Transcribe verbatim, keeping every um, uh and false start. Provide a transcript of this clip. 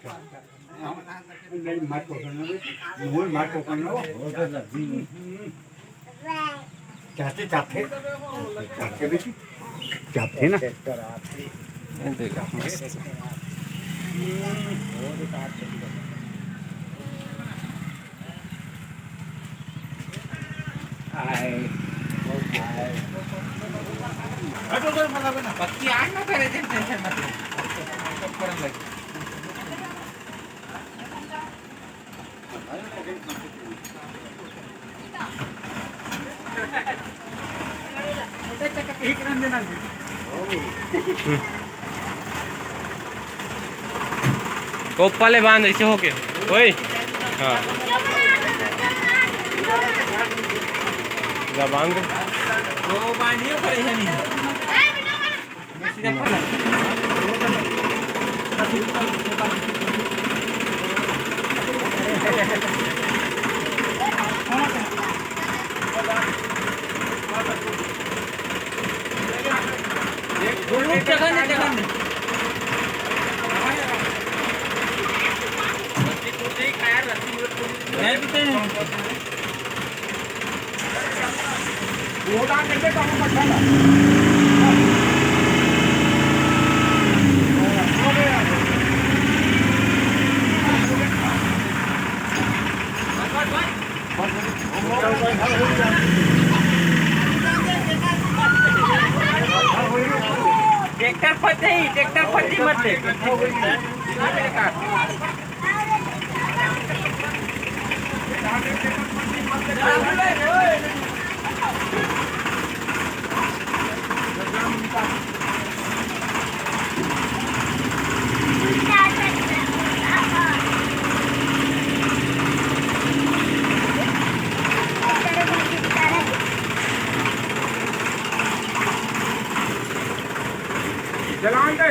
नहीं, मत पकड़ना बे। मोर मत पकड़ना। चाहते, चाहते। चाहते बेटी। चाहते ना। ये देखो, मस्त। कोप्पा ले बांध, ऐसे होके। ओए। हाँ। जा बांध। वो बांधियो करे है नहीं। ट्रैक्टर फंस जाही, ट्रैक्टर फंस जाही, मत ले। जलान दे।